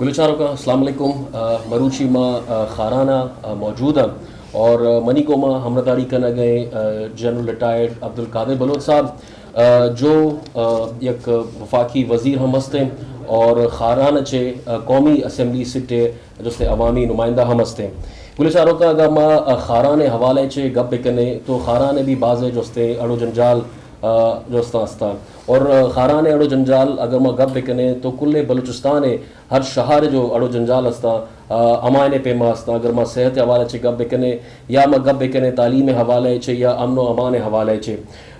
گلیں چاروکاں، السلام علیکم۔ آ، مروچی ما، آ، خاران ءَ، آ، موجود آں اور، آ، منی گوما ہمراہداری کنگ ءَ، آ، جنرل ریٹائرڈ عبدالقادر بلوچ صاحب، آ، جو، آ، یک وفاقی وزیر ہم ہستیں اور خاران ءَ چہ، آ، قومی اسمبلی سیٹ ءِ جست عوامی نمائندہ ہم ہستیں۔ گلیں چاروکاں، اگاں ما، آ، خاران ءِ حوالہ ءَ چہ گپ بکنیں تو خاران ءَ بھی بازیں جستیں اڑ و جنجال، آ، جستاں ہستاں اور، آ، خاران ءِ اڑ و جنجال اگر ما گپ بکنیں تو کل بلوچستان ءِ ہر شہر ءِ جو اڑ و جنجال ہستاں، آ، ہمایانی پیما ہستاں۔ اگر ما صحت ءِ حوالہ چہ گپ بکنیں یا ما گپ بکنیں تعلیم ءِ حوالہ چہ یا امن و امان ءِ حوالہ چہ،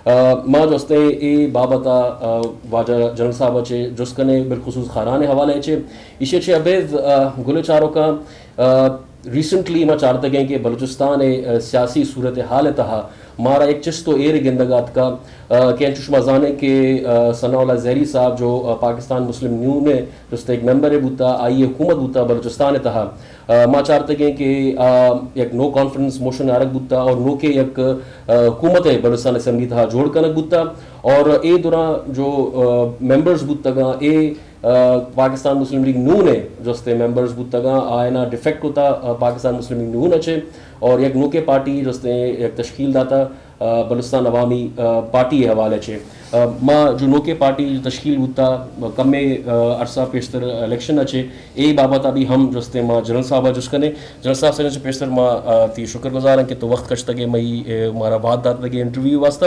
آ، ما جستیں اے بابت ءَ، آ، واجہ جنرل صاحب ءَ چہ جست کنیں، بالخصوص خاران ءِ حوالہ چہ۔ ایشی چہ ابید، آ، گلیں چاروکاں، آ، ریسنٹلی ما چارتگیں کہ بلوچستان ءِ، آ، سیاسی صورتحال ءِ تہا مارا یک چست و ایر گندگ ءَ اتکا، آ، کہ انچوش ما زانیں کہ، آ، ثناء اللہ زہری صاحب جو، آ، پاکستان مسلم یونین ءِ جست یک ممبر بوتا، آئی حکومت بوتا بلوچستان ءِ تہا، آ، ما چارتگیں کہ، آ، یک نو کانفیڈنس موشن آرگ بوتا اور نوکے یک، آ، حکومت ءِ بلوچستان اسمبلی تہا جوڑ کنگ بوتا اور اے دوران جو، آ، ممبرز بوتگاں، اے آ، پاکستان مسلم لیگ نون ءِ جستیں ممبرز بوتگاں، آیانا ڈیفیکٹ کتا، آ، پاکستان مسلم لیگ نون ءَ چہ اور یک نوکیں پارٹی جستیں یک تشکیل داتا، آ، بلوچستان عوامی، آ، پارٹی ءِ حوالہ چہ۔ آ، ما جو نوکیں پارٹی جو تشکیل بوتا، کمے، آ، عرصہ پیشتر الیکشن ءَ چہ، اے بابت ءَ بھی ہم جستیں ما جنرل صاحب ءَ جست کنیں۔ جنرل صاحب، سرے چہ پیشتر ما، آ، تی شکر گزار ہیں کہ تو وقت کشتگے مئی، اے، مارا وعد داتگے انٹرویو واسطہ۔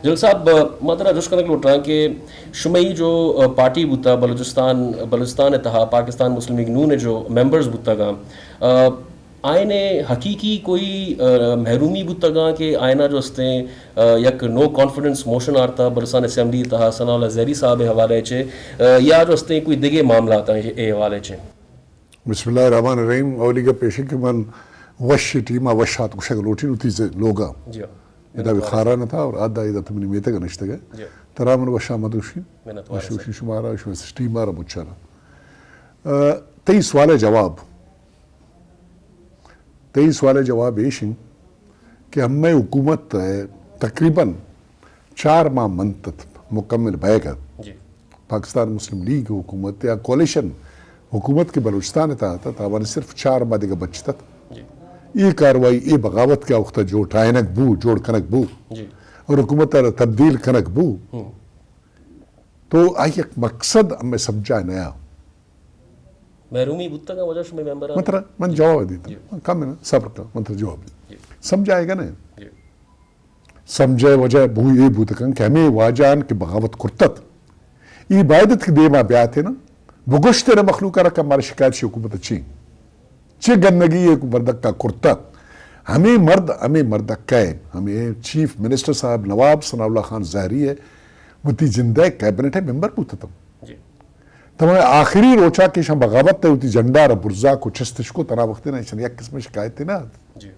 جنرل صاحب، آ، ما ترا جست کنگ لوٹاں کہ شمئی جو، آ، پارٹی بوتا بلوچستان، بلوچستان ءِ تہا پاکستان مسلم لیگ نون ءِ جو ممبرز بوتگاں، آ، آئین ءِ حقیقی کوئی، آ، محرومی بوتگاں کہ آئینا جو استیں، آ، یک نو کانفیڈنس موشن آرتا بلوچستان اسمبلی ءِ تہا ثناء اللہ زہری صاحب ءِ حوالہ چہ، آ، یا جو استیں کوئی دگہ معاملات ہیں اے حوالہ چہ؟ بسم اللہ الرحمن الرحیم۔ اولی گپ ایش کہ من وش ٹیم ءَ وش آتک گوشگ لوٹیں وتی ز-، لوگ ءَ۔ جی ہاں۔ ادا بھی خاران ءَ تھا اور ادا ادا تو منی میتگ ءَ نشتگ ہے۔ جی۔ ترا من وش آمد گوشیں۔ منت وار وش گوشیں شمارا، شما ٹیم ءَ را مچانا۔ آ، تئی سوال ءِ جواب، تئی سوال ءِ جواب ایش انت کہ ہمے حکومت ءَ تقریباً چار ماہ منت ات مکمل بئیگ ءَ۔ جی۔ پاکستان مسلم لیگ حکومت یا کولیشن حکومت کہ بلوچستان ءِ تحت ات، آوانی صرف چار ماہ دگہ بچت ات۔ جی۔ اے کاروائی، اے بغاوت کہ آ وخت ءَ جوڑ ٹائینگ بو، جوڑ کنگ بو، جی، اور حکومت ءَ را تبدیل کنگ بو، ہوں، تو آئی یک مقصد ہمیں سمجھا نیا۔ محرومی بوتگ وجہ شمئے ممبر؟ من ترا، من جواب دیتا۔ جی۔ من کم ہے نا، صبر کر، من ترا جواب دیتا۔ جی۔ سمجھائے گا نا؟ جی۔ سمجھے وجہ بو اے بوت کن کہ ہمے واجہان کہ بغاوت کرتت، اے باید ات کہ دیما بیات نا، بگوشت نا مخلوق ءَ را کہ مارا شکایت شی حکومت چی، چی گندگی اے مردک ءَ کرتت۔ ہمے مرد، ہمے مردک ءَ، ہمے چیف منسٹر صاحب نواب ثناء اللہ خان زہری ءَ وتی جند ءِ کیبنٹ ءِ ممبر بوتتم۔ جی۔ تمام آخری روچا کہ ایشاں بغاوت ءَ وتی جھنڈا را برزا کو، چستش کو، تنا وقت نا ایشاں یک قسم شکایت نہ ات۔ جی۔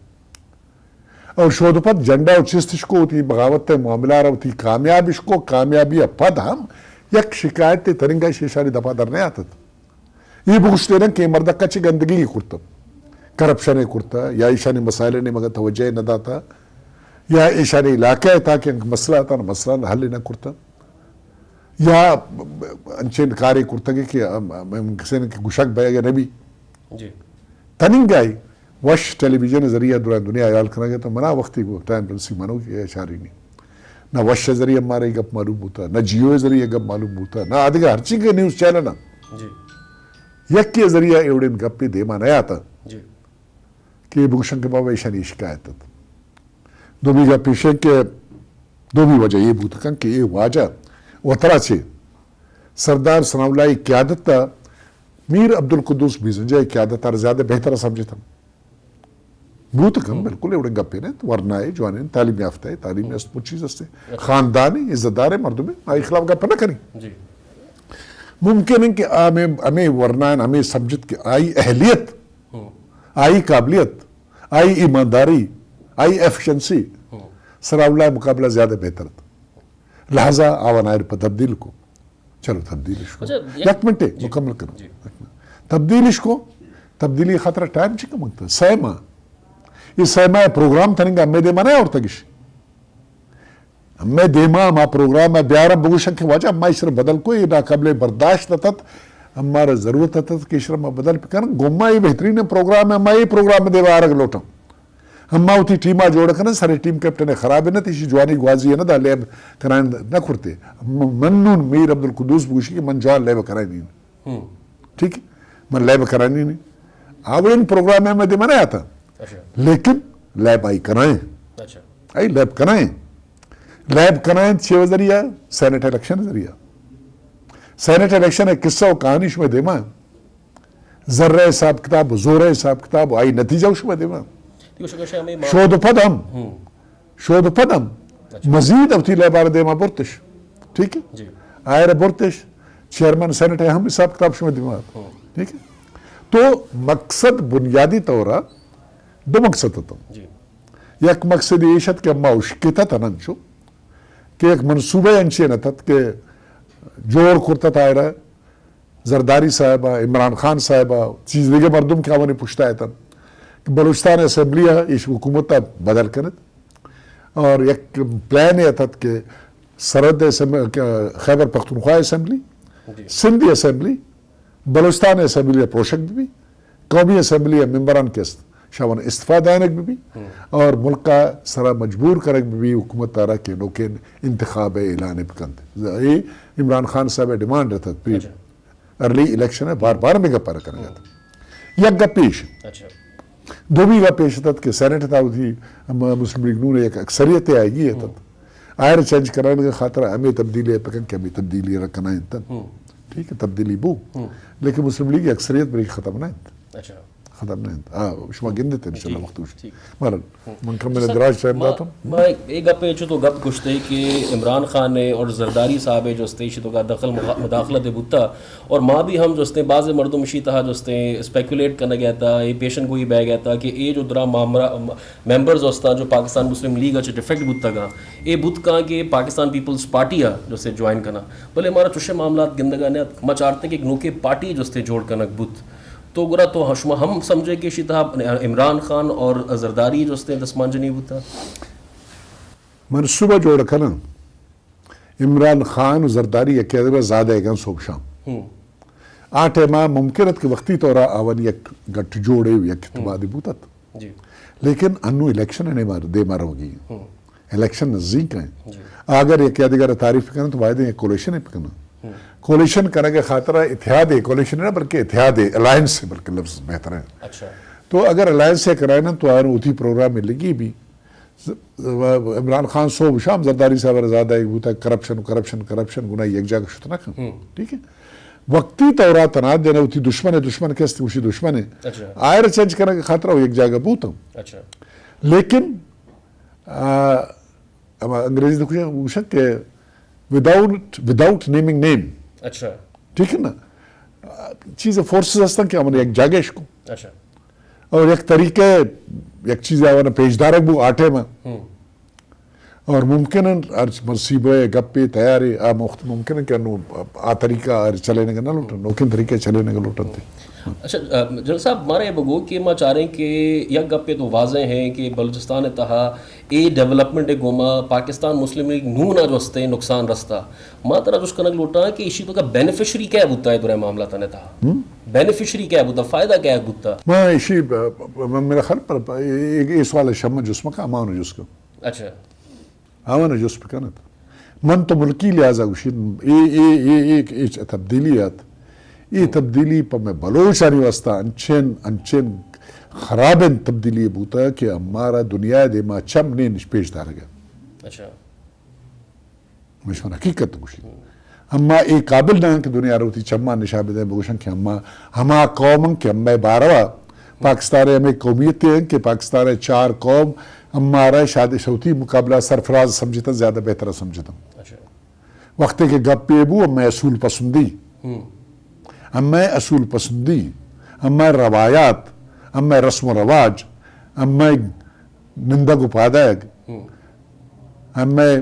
اور شود پد جھنڈا و چستش کو، وتی بغاوت ءِ معاملہ را وتی کامیابش کو، کامیابی ءَ پد ہم یک شکایت تننگا شیشانی دپا در نہ آتت۔ اے بگوشت نا کہ مردک ءَ چہ گندگی کرتہ، کرپشن کرتہ، یا ایشانی مسائل نے مگا توجہ نہ داتا، یا ایشانی علاقہ ءِ تاکہ مسئلہ تا مسئلہ حل نہ کرتہ۔ یا انچیں کارے کرتگی کہ ہم، ہم، ہم کسے نے کہ گشگ بیگ نہ بی۔ جی۔ تننگائی وش ٹیلی ویژن ذریعہ دوران دنیا حیال کنگے تو منا وقتی کو ٹائم رسی منو کہ اے چاری نہیں۔ نہ وش ذریعہ مارے گپ معلوم ہوتا، نہ جیو ذریعہ گپ معلوم ہوتا، نہ آدگا ہرچی کے نیوز چینل نا۔ جی۔ یکی ذریعہ ایوڑین گپی دیما نہ آتا۔ جی۔ کہ بگوشن کہ بابا ایشانی شکایت ات۔ دومی گپ ایش کہ دومی وجہ یہ بوت کن کہ یہ واجہ وترا چے سردار ثناء اللہ قیادت تا میر عبدالقدوس بیزنجہ قیادت تا زیادہ بہتر سمجھتا۔ بوت کن، بالکل ایوڑے گپے نے، ورنائے، جوانے، تعلیم یافتہ ہے، تعلیم است، وہ چیز است، خاندانی عزت دار مردم ہے، آئی خلاف گپ نہ کری۔ جی۔ ممکن ہے کہ ہمیں، ہمیں ورنائن، ہمیں سمجھت کہ آئی اہلیت، ہوں، آئی قابلیت، آئی ایمانداری، آئی ایفیشنسی، ہوں، ثناء اللہ مقابلہ زیادہ بہتر تھا۔ لہذا آوان آئر پر تبدیل کو۔ چلو تبدیلش کو۔ اچھا، یک، یک منٹ، جی، مکمل کرو۔ جی۔ تبدیلش کو، تبدیلی خاطر ٹائم چی کم منگتا؟ سہ ماہ۔ یہ سہ ماہ پروگرام تننگا ہمیں دیما نہ آورتگش۔ ہمیں دیما ہما پروگرام ءَ بیارم بگوشن کہ واجہ ما ایشر بدل کو، یہ ناقابل برداشت اتت، ہمارا ضرورت ات کہ ایشرا ما بدل بکنن، گوں ما اے بہترین پروگرام ہے، ما اے پروگرام دے آرگ لوٹاں۔ ہم ما وتی ٹیم ء جوڑ کنن، سر ٹیم کیپٹن خراب نہ، تیشی جوانی گوازی نہ دا، لیب کران نہ کرتے۔ م-، من نون میر عبدالقدوس بگوشی کہ من جوان لیب کرانی۔ ہم۔ ٹھیک ہے؟ من لیب کرانی نہیں۔ آوڑین پروگرام میں دیما نہ آتا۔ اچھا۔ لیکن لیب آئی کرائیں۔ اچھا۔ آئی لیب کرائیں۔ لیب کنائیں چے ذریعہ؟ سینٹ الیکشن ذریعہ۔ سینٹ الیکشن ء قصہ و کہانی شمئے دیما۔ ذرہ حساب کتاب، زورہ حساب کتاب، آئی نتیجہ و شمئے دیما۔ دیکھو، شکر شاہ، ہمیں ما-، شود و پد ہم، ہوں۔ شود و پد ہم اچھا۔ مزید اوتی لیبار دیما برتش۔ ٹھیک ہے؟ جی۔ آئر برتش، چیئرمین سینٹ ہے، ہم حساب کتاب شمئے دیما۔ ہوں۔ ٹھیک ہے؟ تو مقصد بنیادی طور دو مقصد اتاں۔ جی۔ یک مقصد ایش ات کہ ما اشکتہ تنن چو کہ یک منصوبہ انچین اتت کہ جوڑ کرتت آئرا زرداری صاحب، عمران خان صاحب، چیز دیگہ مردم کہ آوانی پشتا اتن کہ بلوچستان اسمبلی ایش حکومت بدل کنت اور یک پلان اتت کہ سرحد اسم-، خیبر پختونخوا اسمبلی، جی۔ سندھ اسمبلی، بلوچستان اسمبلی ء پروشگ بہ بی، قومی اسمبلی ء ممبران کہ است، شاوان استعفی دائنگ بہ بی اور ملک ء سرا مجبور کنگ بہ بی حکومت ء را کہ نوکین انتخاب ء اعلان بکنت۔ اے عمران خان صاحب ء ڈیمانڈ اتت پیر۔ اچھا۔ ارلی الیکشن ء بار بار ہمے گپ ء را کنگ ء ات۔ یک گپ ایش۔ اچھا۔ دومی گپ ایش اتت کہ سینٹ ء تھا وتی م-، مسلم لیگ نون ء یک اکثریت آئیگی اتت۔ آئر چینج کنگ خاطر ہمے تبدیلی ء پکن کہ ہمے تبدیلی ء را کنائینت۔ ٹھیک ہے، تبدیلی بو۔ لیکن مسلم لیگ اکثریت بری ختم نہ انت۔ اچھا۔ ختم نہ انت۔ آ، شما گندت انشاءاللہ وقت گوش۔ ٹھیک۔ بہرحال، من کم میں سر، دراج ٹائم ما، داتم۔ ما ایک، ایک گپ ہے، چو تو گپ گشتے کہ عمران خان نے اور زرداری صاحب ہے جو استے شی تو کا دخل مخا-، مداخلت بوتا، اور ما بھی ہم جو استے بعض مردم شی تہا جو استے اسپیکولیٹ کرنا گیا تھا، یہ پیشن گوئی بہ گیا تھا کہ یہ جو درا مامرا-، ممبرز استاں جو پاکستان مسلم لیگ اچ ڈیفیکٹ بوتگاں، اے بوت کاں کہ پاکستان پیپلز پارٹی ء جو استے جوائن کناں، بلے مارا چوشیں معاملات گندگا نہ ات۔ ما چارتیں کہ ایک نوکیں پارٹی جو استے جوڑ کنگ بوت۔ تو گڑا تو شما ہم سمجھے کہ اشی تہا عمران خان اور زرداری جو استے دستمانجنی بوتا؟ منصوبہ جوڑ کناں۔ عمران خان و زرداری یکے ء دیما زیادہ ایگاں صبح شام۔ ہوں۔ آ ٹائم ء ممکن ات کہ وقتی طور ء آوانی یک گٹ جوڑے و یک اتحادے بوت ات۔ جی۔ لیکن انو الیکشن ء دیما، دیما روگی۔ ہوں۔ الیکشن نزیک ہیں۔ جی۔ اگر یک یا دیگر تعریف کریں تو باید یک کولیشن پکناں۔ ہوں۔ کولیشن کرنے کے خاطر اتحاد ہے، کولیشن نہ بلکہ اتحاد ہے، الائنس ہے بلکہ لفظ بہتر ہے۔ اچھا۔ تو اگر الائنس ہے کرائے نا تو آر ہوتی پروگرام میں لگی بھی۔ ز-، ز-، عمران خان صبح شام زرداری صاحب ء را زیادہ ایک بوتا کرپشن، کرپشن، کرپشن، گناہ یک جاگہ شت نہ کن۔ ہوں۔ ٹھیک ہے؟ وقتی طور ء تنا دینا ہوتی دشمن ہے، دشمن کس تھی اسی دشمن ہے۔ اچھا۔ آئر چینج کرنے کے خاطر وہ یک جاگہ بوتا۔ اچھا۔ لیکن، آ، ہما انگریزی تو کچھ گوشن کہ وداؤٹ، وداؤٹ نیمنگ نیم۔ اچھا۔ ٹھیک ہے نا؟ چیز فورسز ہستن کہ ہمیں یک جاگہ اشکو۔ اچھا۔ اور یک طریقے، یک چیز آوانا پیش دارگ بو آ ٹائم ء۔ ہوں۔ اور ممکن ہے ہر منصوبہ گپے تیارے، آ مخت-، ممکن ہے کہ انو آ طریقہ آ چلینگا نہ لوٹن، نوکیں طریقے چلینگا لوٹن تے۔ اچھا، آ، جنرل صاحب، مارا یہ بگو کہ ما چاریں کہ یک گپے تو واضح ہیں کہ بلوچستان تہا اے ڈیولپمنٹ ء گوما پاکستان مسلم لیگ نون ء جو استے نقصان رستا۔ ما ترا جوش کنگ لوٹاں کہ ایشی تو کا بینیفیشری کیا بوتا ہے درے معاملہ تنے تھا؟ ہم؟ بینیفیشری کیا بوتا؟ فائدہ کیا بوتا؟ ما ایشی ب-، ب-، میرا خیال پر پ-، اے، اے، اے سوال شما جست مکا، امان جست کو۔ اچھا۔ آوان جست بکنت۔ من تو ملکی لحاظ گوشید، اے، اے، اے، اے، اے تبدیلی ات۔ اے تبدیلی پہ میں بلوچانی واسطہ انچین، انچین خرابیں تبدیلی بوتا کہ ہمارا دنیا دیما چم نے نش پیش دارگا۔ اچھا۔ مشمن حقیقت گوشی۔ ہما اے قابل نہ کہ دنیا روتی چما نشان بدے بگوشن کہ ہما، ہما قوم کہ ہمے باروا پاکستان ہمے قومیت ہیں کہ پاکستان چار قوم ہمارا شاد شوتی مقابلہ سرفراز سمجھتا، زیادہ بہتر سمجھتا۔ اچھا۔ وقتی کہ گپے بو ہمے اصول پسندی، ہم۔ ہمے اصول پسندی، ہمے روایات، ہمے رسم و رواج، ہمے نندگ و پادگ، ہم۔ ہمے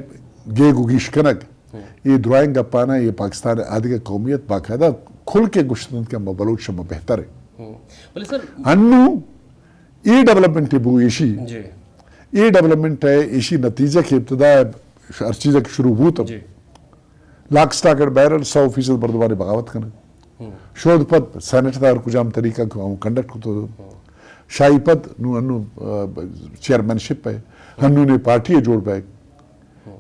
گیگ و گیش کنگ، ہم۔ اے درائیں گپانا اے پاکستان آدگہ قومیت باقاعدہ کھل کے گوشت انت کہ ہما بلوچ شما بہتر ہے۔ ہم۔ بلے سر، انو اے ڈیولپمنٹ بو ایشی۔ جی۔ اے ڈیولپمنٹ ہے ایشی نتیجہ کہ ابتدا ہر چیز کہ شروع بوت۔ جی۔ لاک سٹاک اینڈ بیرل سو فیصد مردمانی بغاوت کنگ۔ شود پد سینٹ دار کجام طریقہ کہ ہم کنڈکٹ کتو۔ شاہی پد نو انو، آ، چیئرمین شپ ہے۔ ہنو نے پارٹی جوڑ بے۔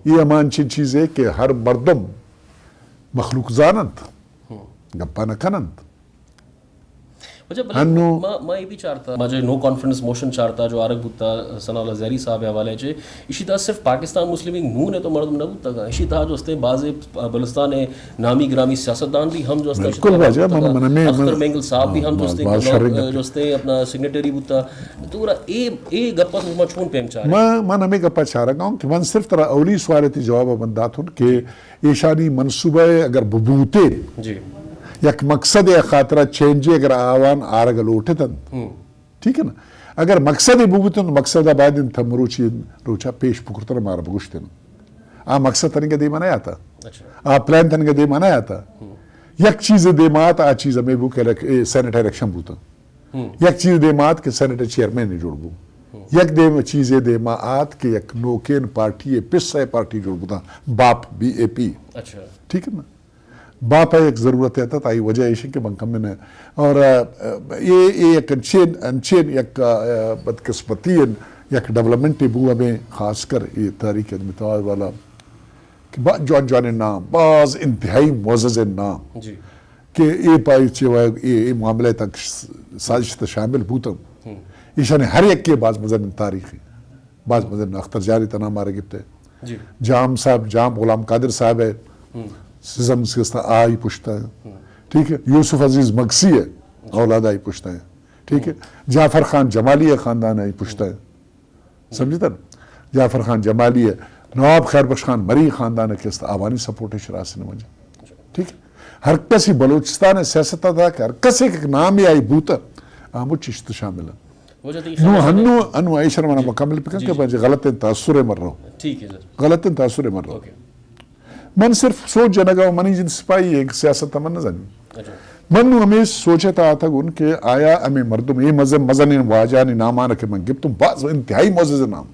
یہ ہمان چین چیز ہے کہ ہر مردم مخلوق زاننت، گپا نہ کننت۔ اچھا، بلے ہنو ما، ما یہ بھی چارتا، ما جو نو کانفیڈنس موشن چارتا جو آرگ بوتا ثناء اللہ زہری صاحب حوالے چے، اشی تہا صرف پاکستان مسلم لیگ نون ہے تو مردم نہ بوتا گا، اشی تہا جو استے بعض بلوچستان نامی گرامی سیاستدان بھی ہم جو استے بالکل واجہ، من، من ہمیں، اختر من، مینگل صاحب بھی ہم جو استے، جو استے اپنا سگنیٹری بوتا۔ تو گڑا اے، اے گپا تو ما چون پیم چارے؟ من، من ہمیں گپا چارگا ہوں کہ من صرف ترا اولی سوال تی جواب من داتون کہ ایشانی منصوبہ اگر ببوتے، جی، یک مقصد ء خاطرا چینج اگر آوان آرگ لوٹتن، ٹھیک ہے نا؟ اگر مقصد ببوتن، مقصد باید انت مروچی روچا پیش بکرتن، مارا بگوشتن۔ آ مقصد تنگا دیما نہ آتا۔ آ پلان تنگا دیما نہ آتا۔ یک چیز دیما آتا، آ چیز ہمیں بو کہ الیک-، اے سینٹ الیکشن بوتا۔ یک چیز دیما آت کہ سینٹ چیئرمین جوڑ بو۔ یک دیم چیز دیما آت کہ یک نوکین پارٹی، پس ہے پارٹی جوڑ بوتا، باپ، بی اے پی۔ ٹھیک ہے نا؟ باپ ہے یک ضرورت ہے تا، آئی وجہ ایش کہ من کم نے۔ اور، آ، یہ، یہ یک انچین، انچین یک، آ، بدقسمتی ہے، یک ڈیولپمنٹ بو ہمیں خاص کر یہ تحریک متحد والا کہ با-، جوان جوان نام، باز انتہائی معزز نام۔ جی۔ کہ اے پائی چے و اے، اے معاملہ تک سازش تا شامل بوتم۔ ایشانی ہر یک کے باز مزن تاریخی، باز مزن اختر جاری تنا مارا گپتے۔ جی۔ جام صاحب، جام غلام قادر صاحب ہے، سزم سستا آئی پشتا ہے۔ ٹھیک ہے، یوسف عزیز مگسی ہے، اولاد آئی پشتا ہے۔ ٹھیک ہے، جعفر خان جمالی ہے خاندان آئی پشتا ہے۔ سمجھتا نا؟ جعفر خان جمالی ہے، نواب خیر بخش خان مری خاندان ہے کہ است آوانی سپورٹ ہے شراس نے مجھے۔ ٹھیک ہے؟ ہر کسی بلوچستان سیاست تھا کہ ہر کسی ایک نام آئی بوتا، آمو چشت شامل ہے۔ نو ہنو، انو ایشر منا مکمل پکن کہ بجے غلط تاثر مر رہو۔ ٹھیک ہے سر۔ غلط تاثر مر رہو۔ من صرف سوچ جنگا و منی جن سپاہی ہے کہ سیاست من نہ زانی۔ من نو ہمیں سوچے تا آتا گن کہ آیا ہمیں مردم اے مزن مزنین واجانی نامان کہ من گپتم، باز انتہائی معزز نام۔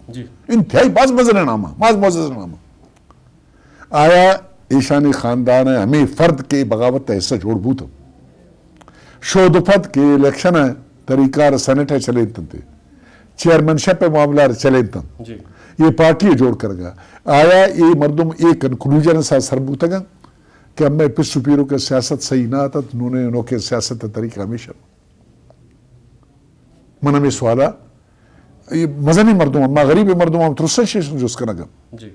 انتہائی باز مزن نام، باز معزز نام۔ آیا ایشانی خاندان ہے ہمیں فرد کے بغاوت حصہ جوڑ بوتم؟ شود و پد کہ الیکشن ء طریقہ ء سینیٹ ء چلینتنت، چیئرمین شپ ء معاملہ ء چلینتنت، جی۔ یہ پارٹی ء جوڑ کرگا۔ آیا یہ مردم اے کنکلوژن ء سر بوتگاں کہ ہمے پس و پیرو کے سیاست صحیح نہ آتت، نونے نوکے سیاست ء طریقہ ہمیشہ؟ من ہمے سوالا اے مزنیں مردم، ما غریب مردم ہم ترسن شیشن جست کنگا۔ جی۔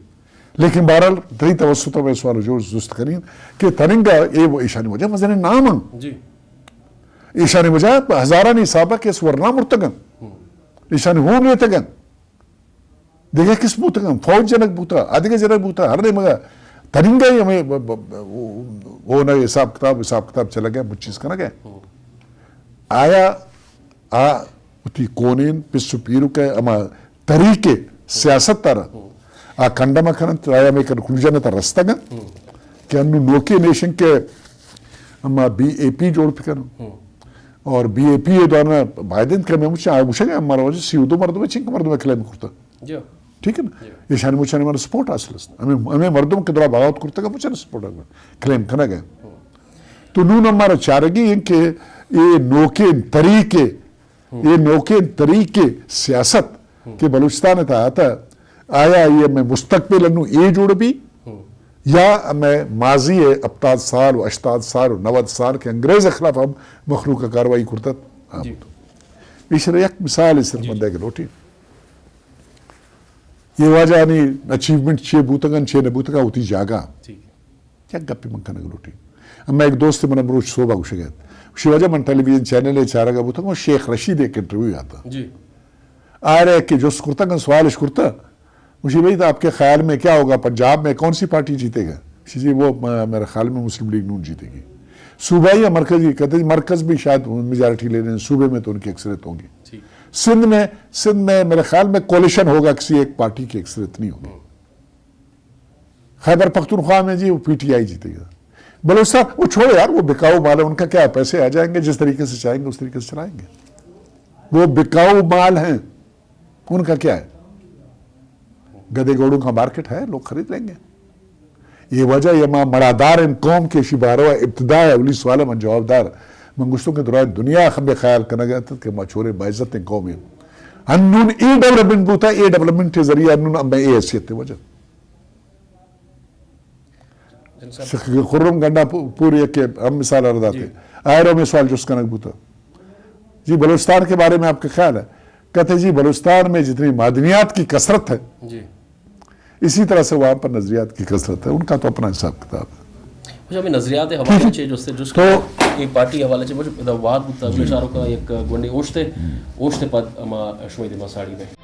لیکن بہرحال تئی توسط میں سوال جو جست کنین کہ تننگا اے و ایشانی وجہ مزنیں نام ہن۔ جی۔ ایشانی وجہ ہزارانی حساب کہ اس ورنا مرتگن۔ ایشانی ہون ریتگن۔ دگہ کس بوتگن، فوج جنک بوتا، ادگہ جنک بوتا، ہر نیمگا تننگا ہی ہمیں ب-، ب-، ب-، ہون حساب کتاب، حساب کتاب چلگا، مچ چیز کنگا۔ آیا آ وتی کونین پس و پیرک ء ہما طریق سیاست تر آ کنڈم کننت، آیا ہمے کنکلوژن تر رستگ انت کہ انو نوکیں نیشن کہ ہما بی اے پی جوڑ بکن اور بی اے پی ء دوران باید انت کہ ہمے مچ آ گوشگ ء ہمارا وجہ سی و دو مردم چنک مردم کلیم کرتا۔ جی۔ ٹھیک ہے نا؟ جی۔ ایشانی مچانی ہمارا سپورٹ حاصل است۔ ہمیں، ہمیں مردم کہ درا بغاوت کرتا کہ مچانی سپورٹ کلیم کنگ ہے۔ تو نون ہمارا چارگی ہیں کہ یہ نوکیں طریقے یہ نوکیں طریق سیاست کہ بلوچستان ء تحت آیا یہ میں مستقبل انو اے جوڑ بی یا میں ماضی ء ہپتاد سال و ہشتاد سال و نود سال کہ انگریز خلاف ہم مخلوق کاروائی کرتت؟ ہاں۔ جی۔ ایشرا یک مثال صرف من دے لوٹی۔ یہ واجہانی اچیومنٹ چے بوتگن، چے نہ بوتگن، ہوتی جاگہ۔ یک گپے من کنگ لوٹیں۔ اما یک دوست من مروچ صوبہ گوشگ ات۔ گوشی واجہ من ٹیلی ویژن چینل ء چارگا بوتگ، شیخ رشید ایک انٹرویو آتا۔ جی۔ آرے کہ جست کرتا، کن سوالش کرتا۔ گوشی بھائی تو آپ کے خیال میں کیا ہوگا، پنجاب میں کون سی پارٹی جیتے گا؟ گوشی جی وہ م-، میرے خیال میں مسلم لیگ نون جیتے گی۔ صوبائی یا مرکزی؟ کہتے جی مرکز بھی شاید میجارٹی لے لیں، صوبے میں تو ان کی اکثریت ہوں گی۔ ٹھیک۔ سندھ میں، سندھ میں میرے خیال میں کولیشن ہوگا، کسی ایک پارٹی کی اکثریت نہیں ہوگی۔ خیبر پختونخوا میں جی وہ پی ٹی آئی جیتے گا۔ بلوچستان، وہ چھوڑو یار، وہ بکاؤ مال ہے، ان کا کیا ہے؟ پیسے آ جائیں گے، جس طریقے سے چاہیں گے اس طریقے سے چلائیں گے۔ وہ بکاؤ مال ہیں، ان کا کیا ہے؟ گدے گھوڑوں کا مارکیٹ ہے، لوگ خرید لیں گے۔ اے وجہ یا ما مڑادار ان قوم کے شی باروا ابتدا ہے، اولی سوال من جواب دار۔ من گوشتوں کہ درائے دنیا خبے خیال کنگ ات کہ ما چورے باعزت ان قوم ہیں۔ انون اے ڈیولپمنٹ بوتا، اے ڈیولپمنٹ کے ذریعہ انون اب میں اے حیثیت ہے وجہ۔ شیخ خرم گنڈا پو-، پوری کہ ہم مثال آر داتے۔ آئرو میں سوال جست کنگ بوتا۔ جی، بلوچستان کے بارے میں آپ کا خیال ہے؟ کہتے جی، بلوچستان میں جتنی معدنیات کی کثرت ہے، اسی طرح سے وہاں پر نظریات کی کثرت ہے، ان کا تو اپنا حساب کتاب ہے۔ اچھا، ہمیں نظریات حوالے سے جو سے، جو تو اے پارٹی حوالے سے، مجھے دا واد بوتا، اگلے شہروں کا ایک گونڈے اوشتے، اوشتے پد اما شوی دے مساڑی میں۔